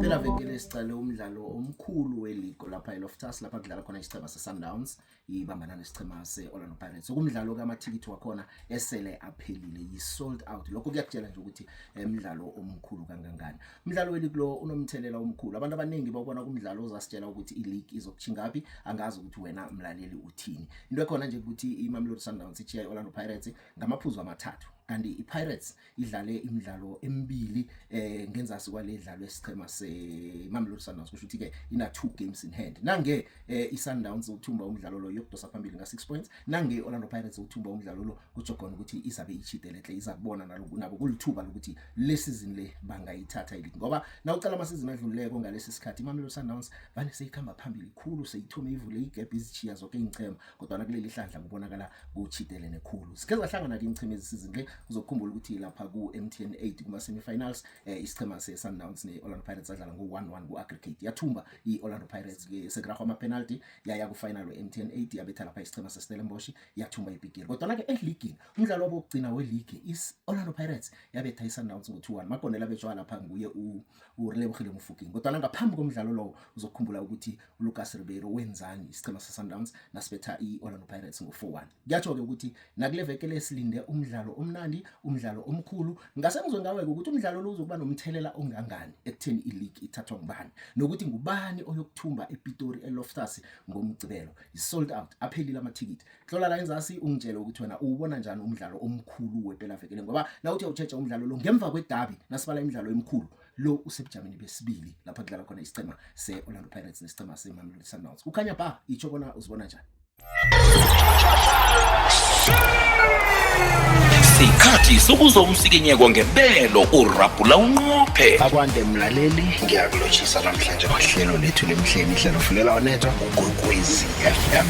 Phela vekele sicale umdlalo omkhulu weligo lapha eLoftus, lapha kudlala khona isicema seSundowns ibambana nesicema seOrlando Pirates. Okumdlalo kamathikithi wakhona esele aphelile, yi-sold out. Lokho kuyakutshela nje ukuthi umdlalo omkhulu kangangani. Umdlalo weleague lo unomthelela omkhulu. Abantu abaningi bawubona kumdlalo ozasitshela ukuthi i-league izokuchingaphi. Angazi ukuthi wena mlaleli uthini. Into ekhona nje ukuthi iMamelodi Sundowns ichiya i-Orlando Pirates ngamaphuzu amathathu, kanti i-Pirates idlale imidlalo emibili ngenzasi kwale dlalo esichema se Mamelodi Sundowns, kusho ukuthi ke ina two games in hand. Nange i-Sundowns uthumba umdlalo lo, yokudosa phambili nga 6 points. Nange Orlando Pirates uthumba umdlalo lo, kutsho khona ukuthi izabe ichidele hle, iza kubona nabo kulithuba lokuthi le season le bangayithatha ileague, ngoba nawucala ama season adluleko ngalesi sikhathi, iMamelodi Sundowns vane seyikhamba phambili khulu, seyithome ivule igap, izichiya zonke iinchema. Kodwa kuleli hlandla kubonakala kuchidele nekhulu. Sike zahlangana ke iinchema ezisizini le. Uzokukhumbula ukuthi lapha ku MTN 8 kuma semifinals, isichema se Sundowns ne Orlando Pirates adlala ngo 1-1 ku aggregate. Yathumba i Orlando Pirates ke, sekurahwa ama penalty, yaya ku final we MTN 8, yabetha lapha isichema se Stellenbosch, yathumba ibhigiri. Kodwa ke eligini, umdlalo wabo wokugcina weleague, is Orlando Pirates yabetha i Sundowns ngo 2-1. Magonela betshwa lapha nguye uRelebohile Mofokeng. Kodwa ngaphambi komdlalo lowo, uzokukhumbula ukuthi uLucas Ribeiro wenzani isichema se Sundowns nasibetha i-Orlando Pirates ngo 4-1. Kuyatsho ke ukuthi nakule veke lesilinde umdlalo omnandi, umdlalo omkhulu. Ngase ngizwe ngawe ukuthi umdlalo lo uzokuba nomthelela ongangani ekutheni i-league ithathwa ngubani, nokuthi ngubani oyokuthumba ePitori eLoftus ngoMgcibelo. I-sold out, aphelile amathikithi. Hlola la enzasi ungitshele ukuthi wena uwubona njani umdlalo omkhulu wepela vekele, ngoba nawuthi uchecha umdlalo lo ngemva kwedabi, nasibala imidlalo emikhulu, lo usebujameni besibili, lapha kudlala khona isicema se-Orlando Pirates nesicema se-Mamelodi Sundowns. Kukhanya ba itsho bona uzibona njani. Sikhathi sokuzwa umsikinyeko ngebelo, urabhula unqophe. Akwande mlaleli, ngiyakulotshisa namhlanje kwahlelo lethu lemhleni, ihlelo fulela onethwa uGwekwezi FM.